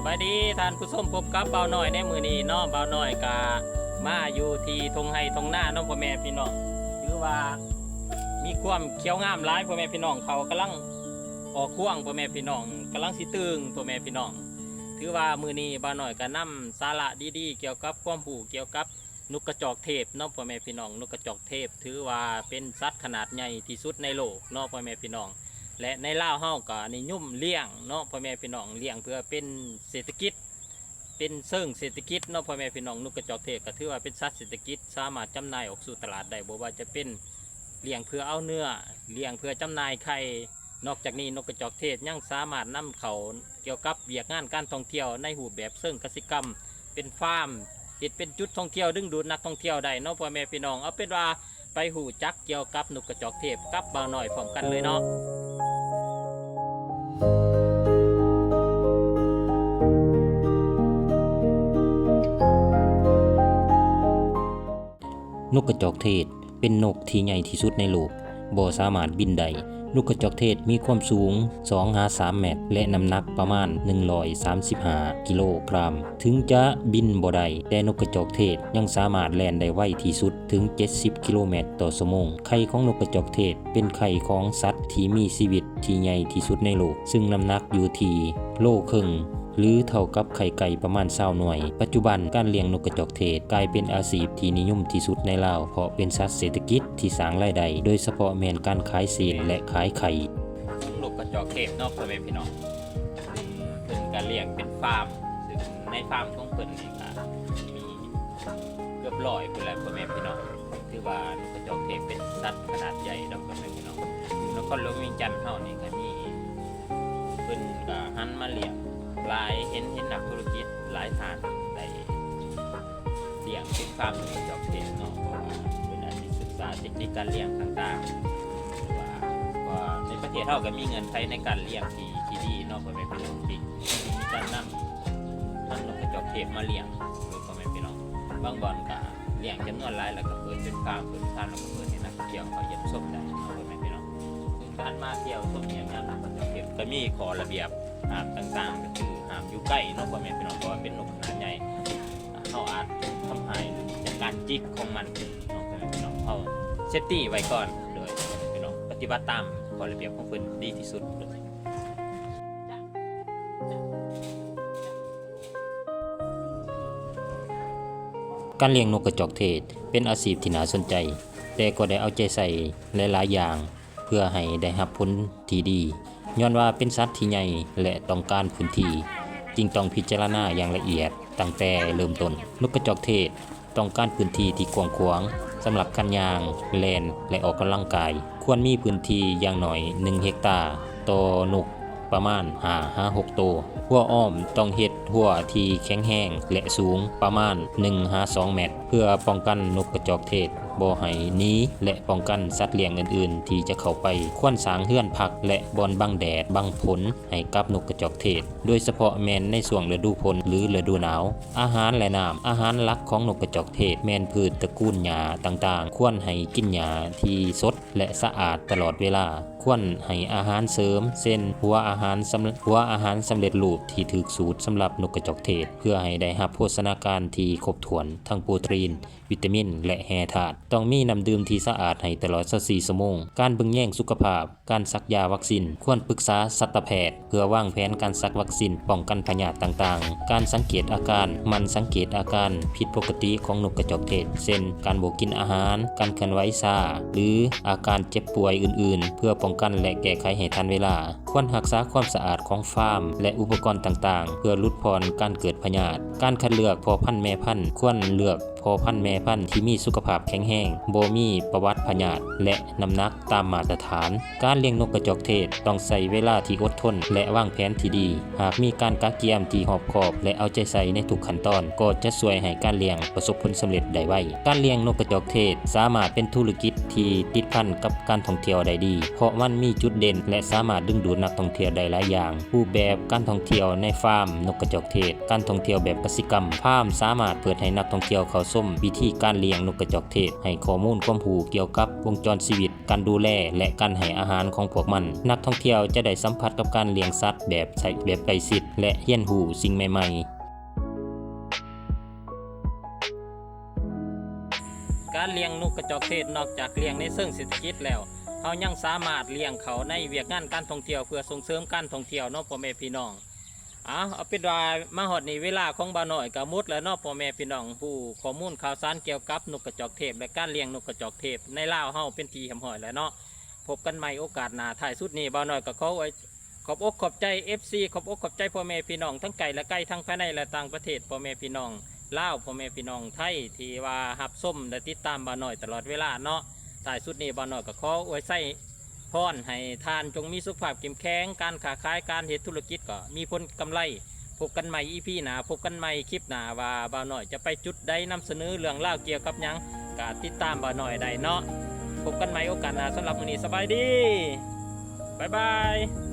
ສະບາຍດີທ່ານຜູ້ຊົມ, ພົບກັບບ່າວນ້ອຍໃນມື້ນີ້ເນາະ. ບ່າວນ້ອຍກະມາຢູ່ທີ່ທົ່ງໄຮ່ທົ່ງນາເນາະ ພໍ່ແມ່ພີ່ນ້ອງ, ຖືວ່າມີຄວາມຂຽວງາມຫຼາຍ ພໍ່ແມ່ພີ່ນ້ອງ. ເຂົາກຳລັງອອກຮວງ ພໍ່ແມ່ພີ່ນ້ອງ, ກຳລັງຊິຕຶງ ພໍ່ແມ່ພີ່ນ້ອງ. ຖືວ່າມື້ນີ້ບ່າວນ້ອຍກະນຳສາລະດີໆ ກ່ຽວກັບຄວາມຮູ້ກ່ຽວກັບ ນົກກະຈອກເທບເນາະ ພໍ່ແມ່ພີ່ນ້ອງ. ນົກກະຈອກເທບຖືວ່າເປັນສັດຂະໜາດໃຫຍ່ທີ່ສຸດໃນໂລກເນາະ ພໍ່ແມ່ພີ່ນ້ອງ, ແລະ ໃນລາວເຮົາກໍນິຍົມລ້ຽງເນາະ ພໍ່ແມ່ພີ່ນ້ອງ, ລ້ຽງເພື່ອເປັນເສດຖະກິດ ເປັນເຊີງເສດຖະກິດເນາະ ພໍ່ແມ່ພີ່ນ້ອງ. ນົກກະຈອກເທບກໍຖືວ່າເປັນສັດເສດຖະກິດ ສາມາດຈຳໜ່າຍອອກສູ່ຕະຫຼາດໄດ້, ບໍ່ວ່າຈະເປັນລ້ຽງເພື່ອເອົາເນື້ອ, ລ້ຽງເພື່ອຈຳໜ່າຍໄຂ່. ນອກຈາກນີ້ ນົກກະຈອກເທບຍັງສາມາດນຳເຂົ້າກ່ຽວກັບວຽກງານການທ່ອງທ່ຽວໃນຮູບແບບເຊີງກະສິກຳ ເປັນຟາມ ເຮັດເປັນຈຸດທ່ອງທ່ຽວດຶງດູດນັກທ່ອງທ່ຽວໄດ້ເນາະ ພໍ່ແມ່ພີ່ນ້ອງ. ເອົາເປັນວ່າໄປຮູ້ຈັກກ່ຽວກັບນົກກະຈອກເທບກັບບ່າວນ້ອຍພ້ອມກັນເລີຍເນາະ. ນົກກະຈອກເທດ ເປັນນົກທີ່ໃຫຍ່ທີ່ສຸດໃນໂລກ, ບໍ່ສາມາດບິນໄດ້. ນົກກະຈອກເທດມີຄວາມສູງສອງຫາສາມແມັດ ແລະ ນ້ຳໜັກປະມານໜຶ່ງຮ້ອຍສາມສິບຫ້າກິໂລກຣາມ. ເຖິງຈະບິນບໍ່ໄດ້, ແຕ່ນົກກະຈອກເທດຍັງສາມາດແລ່ນໄດ້ໄວທີ່ສຸດເຖິງເຈັດສິບກິໂລແມັດຕໍ່ຊົ່ວໂມງ. ໄຂ່ຂອງນົກກະຈອກເທດເປັນໄຂ່ຂອງສັດທີ່ມີຊີວິດທີ່ໃຫຍ່ທີ່ສຸດໃນໂລກ, ຊຶ່ງນ້ຳໜັກຢູ່ທີ່ໂລເຄິ່ງ ຫຼື ເທົ່າກັບໄຂ່ໄກ່ປະມານຊາວໜ່ວຍ. ປັດຈຸບັນ, ການລ້ຽງນົກກະຈອກເທດກາຍເປັນອາຊີບທີ່ນິຍົມທີ່ສຸດໃນລາວ, ເພາະເປັນສັດເສດຖະກິດທີ່ສ້າງລາຍໄດ້, ໂດຍສະເພາະແມ່ນການຂາຍຊີ້ນ ແລະ ຂາຍໄຂ່. ນົກກະຈອກເທດເນາະ ພໍ່ແມ່ພີ່ນ້ອງ, ເພິ່ນກະລ້ຽງເປັນຟາມ, ຊຶ່ງໃນຟາມຂອງເພິ່ນນີ້ກະມີເກືອບຮ້ອຍພຸ້ນແຫຼະ ພໍ່ແມ່ພີ່ນ້ອງ. ຖືວ່ານົກກະຈອກເທດເປັນສັດຂະໜາດໃຫຍ່ດອກ ພໍ່ແມ່ພີ່ນ້ອງ. ຢູ່ນະຄອນຫຼວງວຽງຈັນເຮົານີ້ກະມີ ເພິ່ນກະຫັນມາລ້ຽງຫຼາຍ, ເຫັນ, ເຫັນນັກທຸລະກິດຫຼາຍທ່ານໄດ້ລ້ຽງເປັນຟາມນົກກະຈອກເທດເນາະ, ເພາະວ່າເພິ່ນອາດຊິສຶກສາເຕັກນິກການລ້ຽງຕ່າງໆ ວ່າ, ວ່າໃນປະເທດເຮົາກະມີເງື່ອນໄຂໃນການລ້ຽງທີ່, ທີ່ດີເນາະ ພໍ່ແມ່ພີ່ນ້ອງ, ທີ່ມີການນຳ, ນຳນົກກະຈອກເທດມາລ້ຽງ ເອີ ພໍ່ແມ່ພີ່ນ້ອງ. ບາງບ່ອນກະລ້ຽງຈຳນວນຫຼາຍ ແລ້ວກະເປີດເປັນຟາມ, ເປີດເປັນຟາມ ແລ້ວກະເປີດໃຫ້ນັກທ່ອງທ່ຽວເຂົ້າຢ້ຽມຊົມໄດ້ເນາະ ພໍ່ແມ່ພີ່ນ້ອງ. ການມາທ່ຽວຊົມວຽກງານນຳກະຈອກເທດ ກະມີຂໍ້ລະບຽບຫ້າມຕ່າງໆ, ກະຄືຫ້າມຢູ່ໃກ້ເນາະ ພໍ່ແມ່ພີ່ນ້ອງ, ເພາະວ່າເປັນນົກຂະໜາດໃຫຍ່, ເຮົາອາດທຳຮ້າຍຈາກການຈິກຂອງມັນເນາະ ພໍ່ແມ່ພີ່ນ້ອງ. ເຮົາເຊຟຕີ້ໄວ້ກ່ອນເດີ ພໍ່ແມ່ພີ່ນ້ອງ, ປະຕິບັດຕາມຂໍ້ລະບຽບຂອງເພິ່ນດີທີ່ສຸດເລີຍ. ການລ້ຽງນົກກະຈອກເທດເປັນອາຊີບທີ່ໜ້າສົນໃຈ, ແຕ່ກໍໄດ້ເອົາໃຈໃສ່ຫຼາຍໆຢ່າງ ເພື່ອໃຫ້ໄດ້ຮັບຜົນທີ່ດີ. ຍ້ອນວ່າເປັນສັດທີ່ໃຫຍ່ ແລະ ຕ້ອງການພື້ນທີ່, ຈຶ່ງຕ້ອງພິຈາລະນາຢ່າງລະອຽດຕັ້ງແຕ່ເລີ່ມຕົ້ນ. ນົກກະຈອກເທດ ຕ້ອງການພື້ນທີ່ທີ່ກວ້າງຂວາງສຳລັບການຍ່າງ, ແລ່ນ ແລະ ອອກກຳລັງກາຍ. ຄວນມີພື້ນທີ່ຢ່າງໜ້ອຍໜຶ່ງເຮັກຕາຕໍ່ນົກປະມານຫ້າຫາຫົກໂຕ. ຮົ້ວອ້ອມຕ້ອງເຮັດຮົ້ວທີ່ແຂງແຮງ ແລະ ສູງປະມານໜຶ່ງຫາສອງແມັດ ເພື່ອປ້ອງກັນນົກກະຈອກເທດບໍ່ໃຫ້ໜີ ແລະ ປ້ອງກັນສັດລ້ຽງອື່ນໆທີ່ຈະເຂົ້າໄປ. ຄວນສ້າງເຮືອນພັກ ແລະ ບ່ອນບັງແດດບັງຝົນໃຫ້ກັບນົກກະຈອກເທດ, ໂດຍສະເພາະແມ່ນໃນຊ່ວງລະດູຝົນ ຫຼື ລະດູໜາວ. ອາຫານ ແລະ ນ້ຳ. ອາຫານຫຼັກຂອງນົກກະຈອກເທດແມ່ນພືດຕະກູນຫຍ້າຕ່າງໆ. ຄວນໃຫ້ກິນຫຍ້າທີ່ສົດ ແລະ ສະອາດຕະຫຼອດເວລາ. ຄວນໃຫ້ອາຫານເສີມ ເຊັ່ນ ຫົວອາຫານສຳ, ຫົວອາຫານສຳເລັດຮູບທີ່ຖືກສູດສຳລັບນົກກະຈອກເທດ ເພື່ອໃຫ້ໄດ້ຮັບໂພຊະນາການທີ່ຄົບຖ້ວນ ທັງໂປຣຕີນ, ວິຕາມິນ ແລະ ແຮ່ທາດ. ຕ້ອງມີນ້ຳດື່ມທີ່ສະອາດໃຫ້ຕະຫຼອດຊາວສີ່ຊົ່ວໂມງ. ການເບິ່ງແຍງສຸຂະພາບ. ການສັກຢາວັກຊີນ. ຄວນປຶກສາສັດຕະແພດເພື່ອວາງແຜນການສັກວັກຊີນປ້ອງກັນພະຍາດຕ່າງໆ. ການສັງເກດອາການ. ໝັ່ນສັງເກດອາການຜິດປົກກະຕິຂອງນົກກະຈອກເທດ ເຊັ່ນ ການບໍ່ກິນອາຫານ, ການເຄື່ອນໄຫວຊ້າ ຫຼື ອາການເຈັບປ່ວຍອື່ນໆ ເພື່ອປ້ອງກັນ ແລະ ແກ້ໄຂໃຫ້ທັນເວລາ. ຄວນຮັກສາຄວາມສະອາດຂອງຟາມ ແລະ ອຸປະກອນຕ່າງໆ ເພື່ອຫຼຸດຜ່ອນການເກີດພະຍາດ. ການຄັດເລືອກພໍ່ພັນແມ່ພັນ. ຄວນເລືອກພໍ່ພັນແມ່ພັນທີ່ມີສຸຂະພາບແຂງແຮງ, ບໍ່ມີປະຫວັດພະຍາດ ແລະ ນ້ຳໜັກຕາມມາດຕະຖານ. ການລ້ຽງນົກກະຈອກເທດຕ້ອງໃຊ້ເວລາທີ່ອົດທົນ ແລະ ວາງແຜນທີ່ດີ. ຫາກມີການກະກຽມທີ່ຮອບຄອບ ແລະ ເອົາໃຈໃສ່ໃນທຸກຂັ້ນຕອນ ກໍຈະຊ່ວຍໃຫ້ການລ້ຽງປະສົບຜົນສຳເລັດໄດ້ໄວ. ການລ້ຽງນົກກະຈອກເທດສາມາດເປັນທຸລະກິດທີ່ຕິດພັນກັບການທ່ອງທ່ຽວໄດ້ດີ, ເພາະມັນມີຈຸດເດັ່ນ ແລະ ສາມາດດຶງດູດນັກທ່ອງທ່ຽວໄດ້ຫຼາຍຢ່າງ. ຮູບແບບການທ່ອງທ່ຽວໃນຟາມນົກກະຈອກເທດ. ການທ່ອງທ່ຽວແບບກະສິກຳ. ຟາມສາມາດເປີດໃຫ້ນັກທ່ອງທ່ຽວເຂົ້າ ຊົມວິທີການລ້ຽງນົກກະຈອກເທດ, ໃຫ້ຂໍ້ມູນຄວາມຮູ້ກ່ຽວກັບວົງຈອນຊີວິດ, ການດູແລ ແລະ ການໃຫ້ອາຫານຂອງພວກມັນ. ນັກທ່ອງທ່ຽວຈະໄດ້ສຳຜັດກັບການລ້ຽງສັດແບບໃຊ້ ແບບໃກ້ຊິດ ແລະ ຮຽນຮູ້ສິ່ງໃໝ່ໆ. ການລ້ຽງນົກກະຈອກເທດ ນອກຈາກລ້ຽງໃນເຊີງເສດຖະກິດແລ້ວ, ເຮົາຍັງສາມາດລ້ຽງເຂົ້າໃນວຽກງານການທ່ອງທ່ຽວ ເພື່ອສົ່ງເສີມການທ່ອງທ່ຽວເນາະ ພໍ່ແມ່ພີ່ນ້ອງ. ເອົາ ເອົາເປັນວ່າມາຮອດນີ້ ເວລາຂອງບ່າວນ້ອຍກໍໝົດແລ້ວເນາະ ພໍ່ແມ່ພີ່ນ້ອງ. ຮູ້ຂໍ້ມູນຂ່າວສານກ່ຽວກັບນົກກະຈອກເທດ ແລະ ການລ້ຽງນົກກະຈອກເທດໃນລາວເຮົາເປັນທີ່ຮຽບຮ້ອຍແລ້ວເນາະ. ພົບກັນໃໝ່ໂອກາດໜ້າ. ທ້າຍສຸດນີ້ ບ່າວນ້ອຍກໍຂໍອວຍ ຂອບອົກຂອບໃຈ ເອັຟຊີ ຂອບອົກຂອບໃຈພໍ່ແມ່ພີ່ນ້ອງທັງໃກ້ ແລະ ໄກ, ທັງພາຍໃນ ແລະ ຕ່າງປະເທດ, ພໍ່ແມ່ພີ່ນ້ອງລາວ, ພໍ່ແມ່ພີ່ນ້ອງໄທ ທີ່ວ່າຮັບຊົມ ແລະ ຕິດຕາມບ່າວນ້ອຍຕະຫຼອດເວລາເນາະ. ທ້າຍສຸດນີ້ ບ່າວນ້ອຍກໍຂໍອວຍໄຊພອນໃຫ້ທ່ານຈົ່ງມີສຸຂະພາບເຂັ້ມແຂງ, ການຄ້າຂາຍ, ການເຮັດທຸລະກິດກໍມີຜົນກຳໄລ. ພົບກັນໃໝ່ອີພີໜ້າ, ພົບກັນໃໝ່ຄລິບໜ້າ ວ່າບ່າວນ້ອຍຈະໄປຈຸດໃດ, ນຳສະເໜີເລື່ອງລາວກ່ຽວກັບຫຍັງ, ກໍຕິດຕາມບ່າວນ້ອຍໄດ້ເນາະ. ພົບກັນໃໝ່ໂອກາດໜ້າ. ສຳລັບມື້ນີ້ ສະບາຍດີ, ບາຍບາຍ.